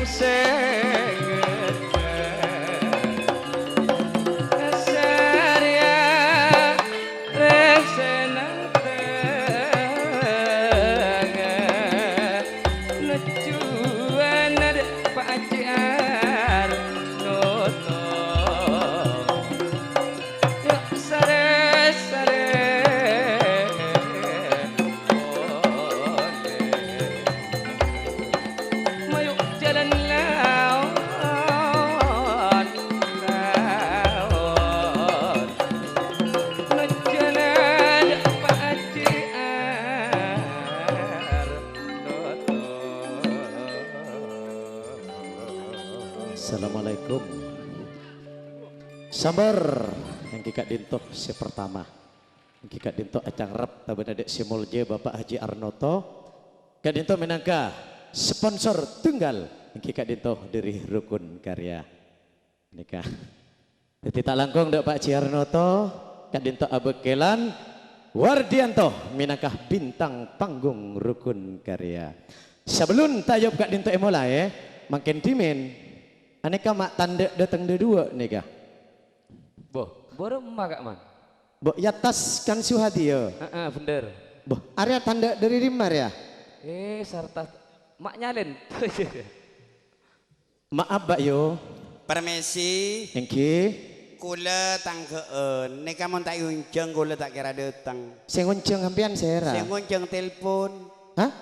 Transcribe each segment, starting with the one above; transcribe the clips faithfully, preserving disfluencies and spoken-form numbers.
Sè ngèdhâ sarèya rèsèna tengah, nejjuwâna dâ' Pa' Haji Arnoto. Yuk, sarè-sarè polè. Mayu jhâlân laon, laon. Najjhâlân Pa' Haji Arnoto. Assalamualaikum. Sampèr, èngghi ka'dinto sè partama. Èngghi ka'dinto acangrep tabâna dâ' sè molja Bapak Haji Arnoto. Ka'dinto mènangka sponsor tunggal, èngghi ka'dinto dâri Rukun Karya. Nèka. Dâddhi ta' langkong dâ' Pak Haji Arnoto, ka'dinto abâkkèlan Wardianto mènangka bintang panggung Rukun Karya. Sabellun tayub ka'dinto èmolaè, mangkèn dhimèn. Anèka ma' tandhâ dâteng dâduwâ' nèka. Boh, bârâmma, Ka' Man? Bo' è attas kan Suhadiya. Heeh, bhender. Boh, arèya tandhâ dâri dimma rèya? Eh, sarta ma' nyalèn. Maaf, Pak, yo. Permisi. Èngghi. Kaulâ tangghâ'ân. Nèka mon ta' èonjhâng, kaulâ ta' kèra dâteng. Sè ngonjhâng sampèyan sèra? Sè ngonjhâng telpon. Hah?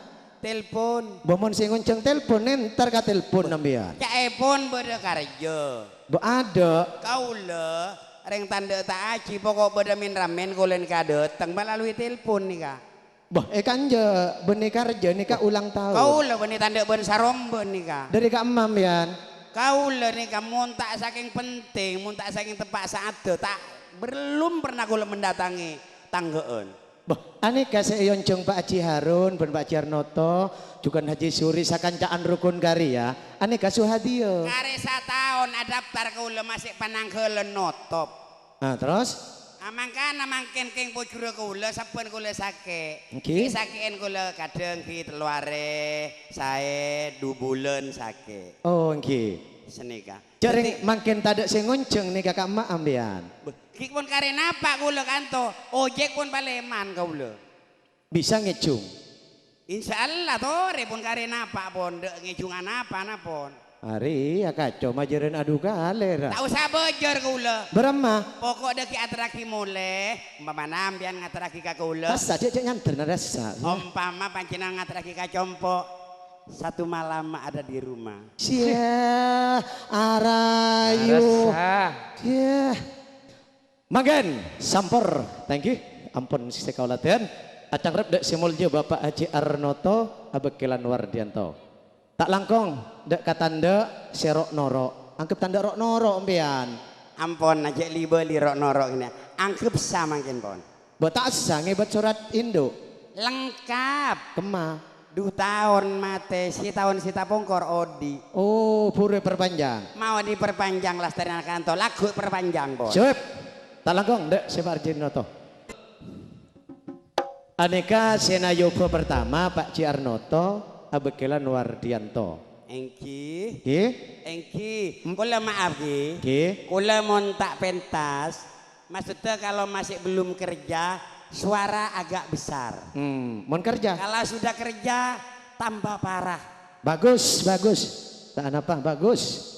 Telpon. Bo mon sè ngonjhâng telpon, entar ka telpon sampèyan. Ca'èpon bâdâ karjâ. Bo adâ'. Kaulâ rèng tandhâ ta' ajhi, poko' bâdâ min-ramin kaulâ nèka dâteng melalui telpon nèka. Bâh, è kanja' bânnè karjâ nèka ulang taon. Kaulâ bânnè tandhâ bân sarombân nèka. Dâri ka'emma sampèyan? Kaulâ nèka mon ta' sakèng penting, mon ta' sakèng teppa' sa'addhâ, ta' bellum pernah kaulâ mendatangi tangghâ'ân. Bâh, anèka sè èonjhâng Pak Haji Harun bân Pak Haji Arnoto, jhughân Haji Suri sakanca'an rukun karya, anèka Suhadiya. Karè sataon adaptar kaulâ masè panangghâlân notop. Ah, terros? Ah, mangkana mangkèn kèng pojhurrâ kaulâ, sabbhân kaulâ sakè'. Èngghi. Sakè'èn kaulâ kadhâng ghi' tello arè, saè, du bulân sakè'. Oh, èngghi. Sanèka. Jhârèng mangkèn tadâ' sè ngonjhâng nèka ka'emma sampèyan. Bâh, ghi' pon karè napa' kaulâ kanto, ojek pon palèman kaulâ. Bisa ngèjhung. Insya Allah, torè pon karè napa' pon, dâ' ngèjhungan apa-na pon. Arè, ya kaco majârân adu kalèra. Ta' osa bâjâr kaulâ. Bârâmma? Poko' dâggi' aterraghi molè, ompamana sampèyan ngaterraghi ka kaulâ. Rassa, cè', cè' nyander, rassa. Ompama panjhennengan ngaterraghi ka compo', satu malam ada di rumah. Sia, arayu. Rassa. Sia. Mangkèn, sampèr, thank you. Ampon sè kaulâ dhân. Acangrep dâ' sè molja Bapak Haji Arnoto, abâkkèlan Wardianto. Ta' langkong, dâ' ka tandhâ sè ro'-noro'. Anggep tandhâ ro'-noro' sampèyan. Ampon, ajjhâ' li-bâli ro'-noro' kènè. Anggep sa mangkèn, pon. Bâ' ta' essa ngèbât sorat indhu'. Lengkap. Kemma. Du taon matè, sè taon sè tapongkor odi'. Oh, bhuru èparpanjhâng. Mau diperpanjang lastarèna kanto, lagghu' perpanjang, Bos. Sip. Ta' langkong, dâ' sè Pak Arjinoto. Anèka sè nayoba pertama, Pak Ji Arnoto, abâkkèlan Wardianto. Èngghi. Ngghi? Èngghi. Hmm. Kaulâ maaf, ghi. Ngghi. Kaulâ mon ta' pentas, Maksudnya kalau masih belum kerja, suara agak besar. Hmm, mon kerja? Kalau sudah kerja, tambah parah. Bagus, bagus. Tak napa, bagus.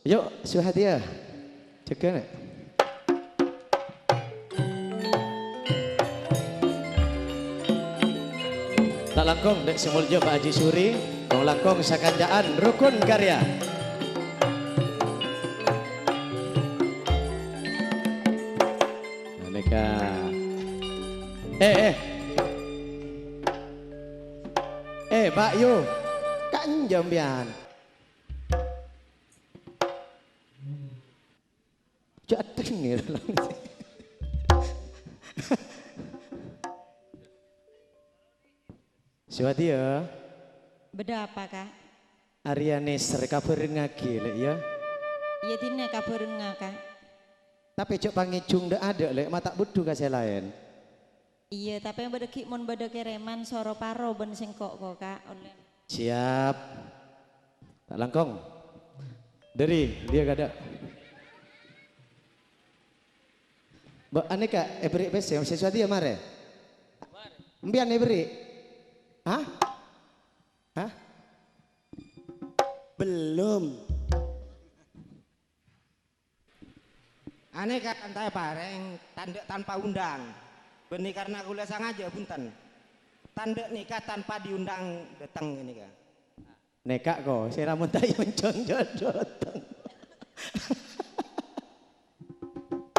Yuk, Suhadiya. Jaga, Nek. Ta' langkong, Nek, sè molja Pak Haji Suri, kong langkong sakanca'an Rukun Karya. Nah, nèka. Eh, eh. Eh, Pak Yu. Kanjâ mbiyan. Jâ' ateng ya. Suwadi ya. Bâdâ apa, Kak? Arèya nèser kabhârengngaghi, Lè', ya. Iyâ, dinna kabhârengnga, Kak. Tapè jâ' pangèjhung dâ'-adâ', Lè', ma' ta' budhu ka sè laèn. Iyâ, tapè bâdâ ghi' mon bâdâ kèrèman soro paro bân sèngko', ko, Kak, ollè. Siap. Ta' langkong. Dhâri, dia kada. Mbak, anèka èberri' pèssè, sè Suwadiya marè. Empèyan èberri'. Hah? Hah? Belum. Anèka kan ta' èparèng tandhâ tanpa undang. Bânnè karna kaulâ sangaja, bhunten. Tandhâ nèka tanpa diundang dâteng ghânèka. Nèka ko, sè ramun ta' èonjhâng jhâdhâteng.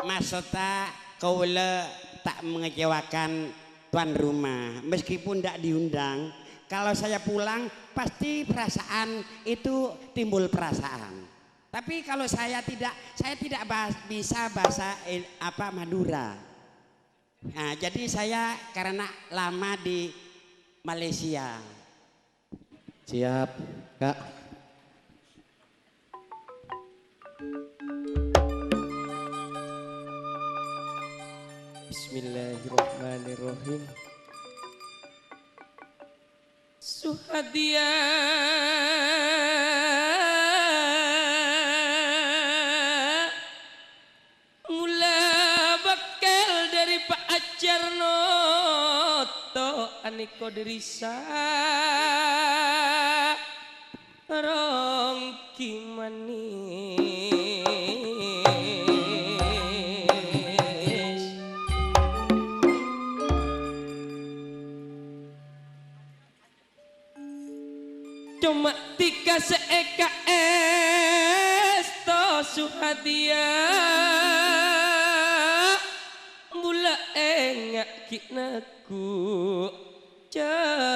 Maksodda kaulâ ta' mengecewakan tuan rumah. Meskipun ndak diundang, kalau saya pulang, pasti perasaan itu timbul perasaan. Tapi kalau saya tidak, saya tidak bahas-, bisa bahasa, eh, apa, Madura. Nah, jadi saya karena lama di Malaysia. Siap, Kak. Bismillahirrahmanirrahim. Suhadiya mula bâkkèl dhâri Pa' Acarnoto anèko dhâri saronggi manis. Coma dhika sè èkaèsto Suhadiya, mula enga' ghi' neggu' janji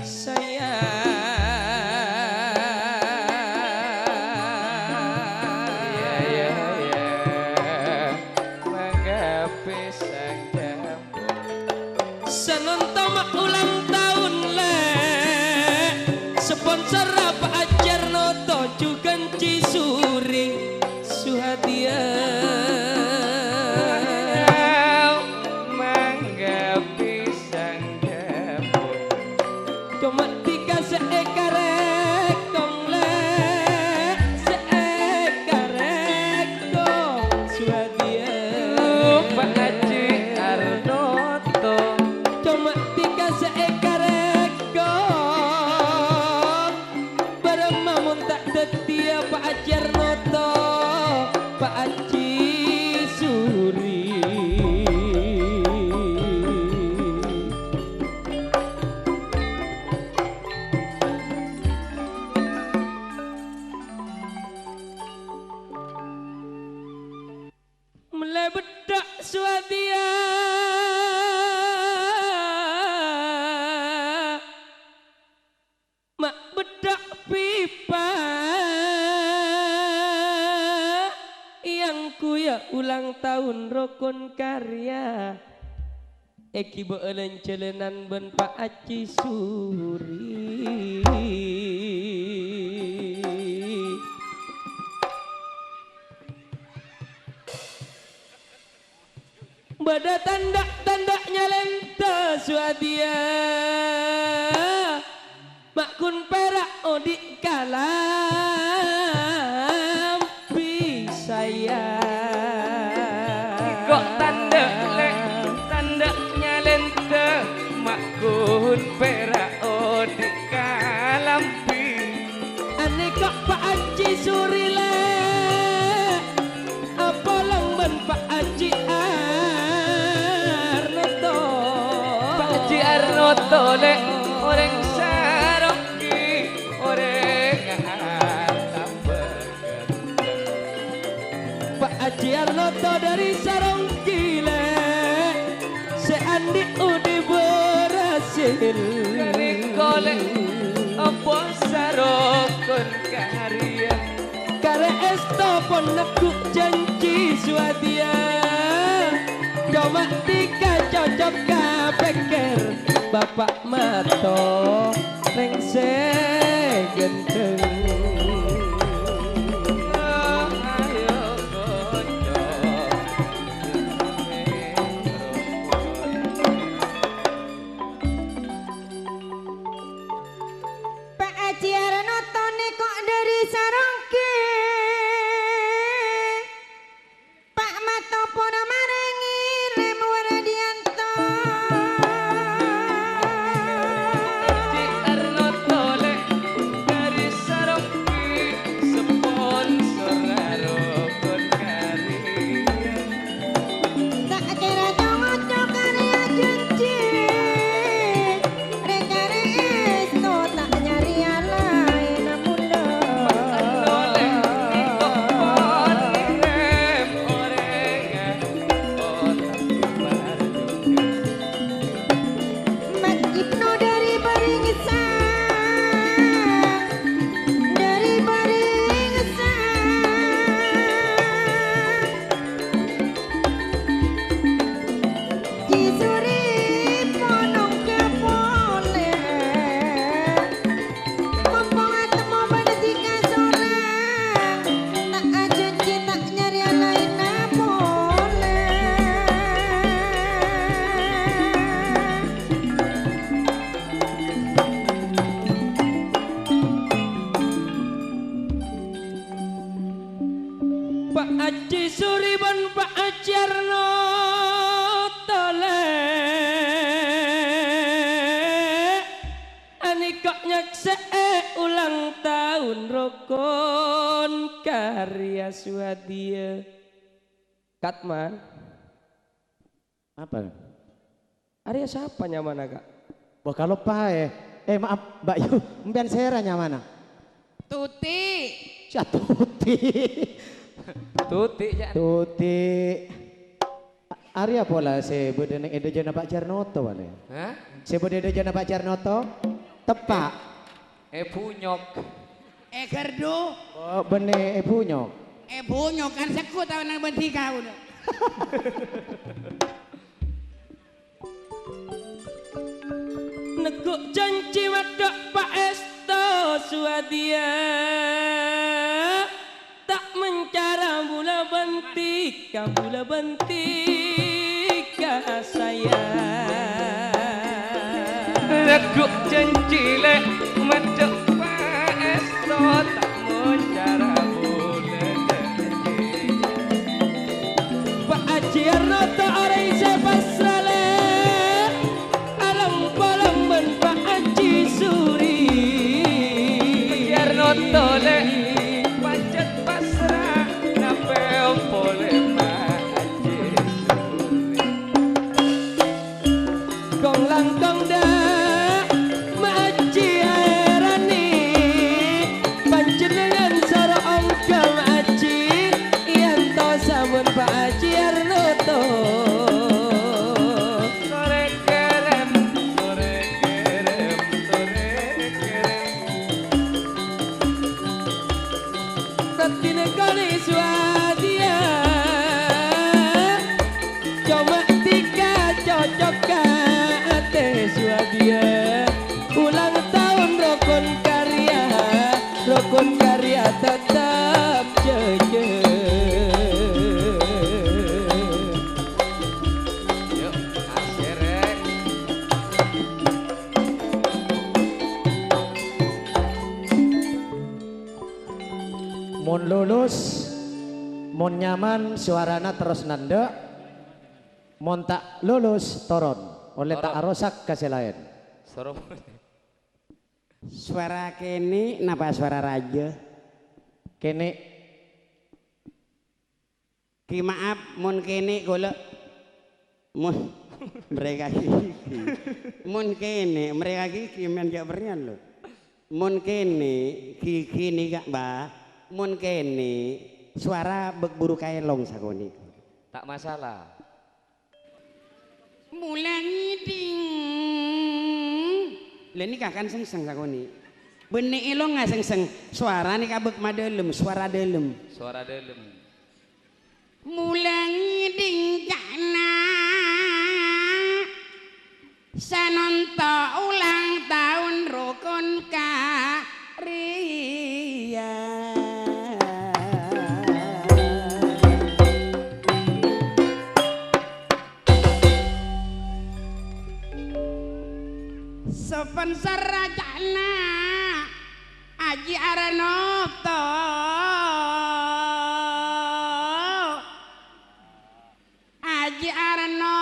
sayang. Iyâ, iyâ, iyâ. Mangga pisang jam. Sanonta ma' ulang taon, Lè'. Sponsor Pa' Acarnoto jhughân Cisuri Suhadiya. Mangga pisang gabung. Coma dhika sè èkarèkong, Lè', sè èkarèkong Suhadiya. Lupa Haji Arnoto. Coma dhika sè èkarèkong. Bârâmma mon ta' dhâddhiyâ Pa' Acarnoto, Pa' Aji Suri. Mellè beddhâ' Suhadiya, ma' beddhâ' pipa, yang kuya ulang taon rokon karya. Èghibâ'â lan-jhâlânan bân Pa' Aji Suri. Bâdâ tandhâ-tandhâ nyalènta Suhadiya. Ma' ghun pèra' odi' kalambi sayang. Kok tandhâ, Lè', tandhâ nyalènta, ma' ghun pèra' odi' kalambi. Anèka Pa' Aji Suri, Lè'. Apolong bân Pa' Aji Arnoto. Pa' Aji Arnoto, Lè', orèng Saronggi, orèng Alambâ. Pa' Aji Arnoto dhâri Saronggi, Lè', sè andi' odi' Brasil. Dhâri kolè' apa sarokon karya. Karè èsto pon neggu' janji Suwadiya. Coma dhika cocok kapèkkèr, Bapa' mato rèng sè ghânteng. Pa' Aji Notone kok dhâri Sarongge, Pa' Mato pora marenge rem Wardianto. Cik Arnoto le dhâri Sarongge, sponsor rokon karya. Ta' kèra co-ngoco karya janji, rè-karè èsto ta' nyarèya laènna polè. Mat Ibnu dhâri Baringsa, dhâri Baringsa. Ji Suri ponong ka polè. Mompong atemmo bân jika sorang, ta' ajanji ta' nyarèya laènna polè. Pa' Aji Suri bân Pa' Aji Arno tolè anèka nyaksè'è ulang taon rokon karya Swadhiya. Katman. Apa? Arèya sapa nyamana, Kak? Wah, kaloppaè. Eh, maaf, Mbak Yu, empèyan sèra nyamana? Tuti. Sia Tuti. Tuti, Cak. Tuti. Arèya pola sè bâdâ neng è dâjâna Pa' Jarnoto, palè. Hah? Sè bâdâ è dâjâna Pa' Jarnoto? Teppa'. Eh, bunyok. Eh, gardu. Oh, bânnè, eh, bunyok. Eh, bunyok kan sèkko tao nang bândhi kaulâ. Neggu' janji maddhu paèsto Swadhiya. Ta' mancara bulâ bân tika, bulâ bân tika sayang. Lagu janji lè' maddhu paèsto ta' mancara bulâ janji. Pa' Aji Arnoto orèng sè pasra lè'. Alem-palem bân Pa' Aji Suri. Biar notole, pajhât pasra, napè polè Ma' Aji Suri. Kong-langkong dâ', Ma' Aji aèrani. Panjhennengngan soro ongghâ Ma' Aji, èyantos ampon Pa' Aji Arnoto. Torè kerem, torè kerem, torè kerem. Raddhinna kali Swadhiya, coma tika cocok ka atè Swadhiya. Ulang taon Rokon Karya, Rokon Karya tetep jhâjhâ. Yuk, aserrek. Mon lulus, mon nyaman, sowarana terros nandhâ'. Mon ta' lulus, toron. Ollè ta' Toron. arosak ka sè laèn. Soro. Sowara kènè' napa sowara rajâ? Kènè'. Ghi maaf, mon kènè' kaulâ, mon, mèrèka ghighi. Mon kènè', mèrèka ghighi, mèn jhâ' bherriyân, lho. Mon kènè', ghighi nèka, Mbah. Mon kènè', sowara bâk buru kaèlong sakonè'. Ta' masalah. Mula ngèdhing. Lha nèka kan sengseng sakonè'. Bânnè èlongnga sengseng. Sowara nèka bâk madâlem, sowara dâlem. Sowara dâlem. Mula ngèdhing ca'na. Sanonto ulang taon Rokon Karya. Sponsor rajana. Arnoto. Aji Arnoto.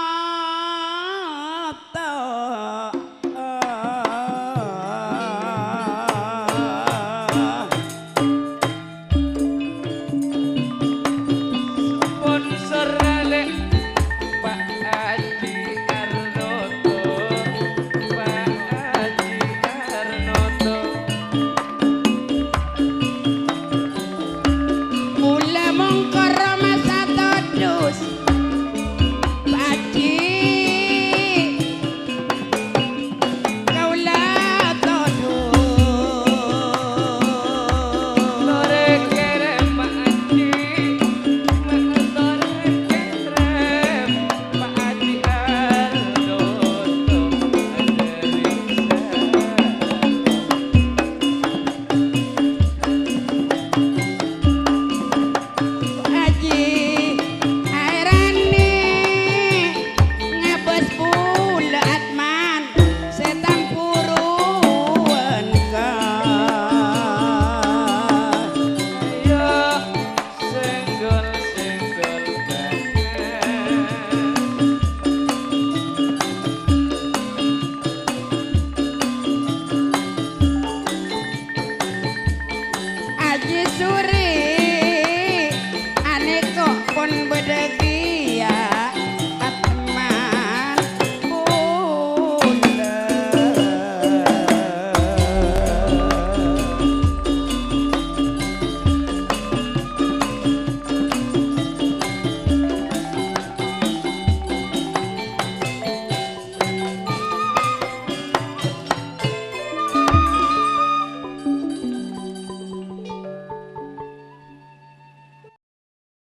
Sponsor lè', Pa' Aji Arnoto, Pa' Aji Arnoto. Mula mongkor masa todus, Pa' Aji. Kaula todus. Tore kerem, Ma' Aji, Ma' tore kerem, Pa' Aji Arnoto, Aji Riksa. Aji Airani ngabâs bulâ atman sè tampuruwân ka. Ya, senggol, senggol bângèt. Aji Suri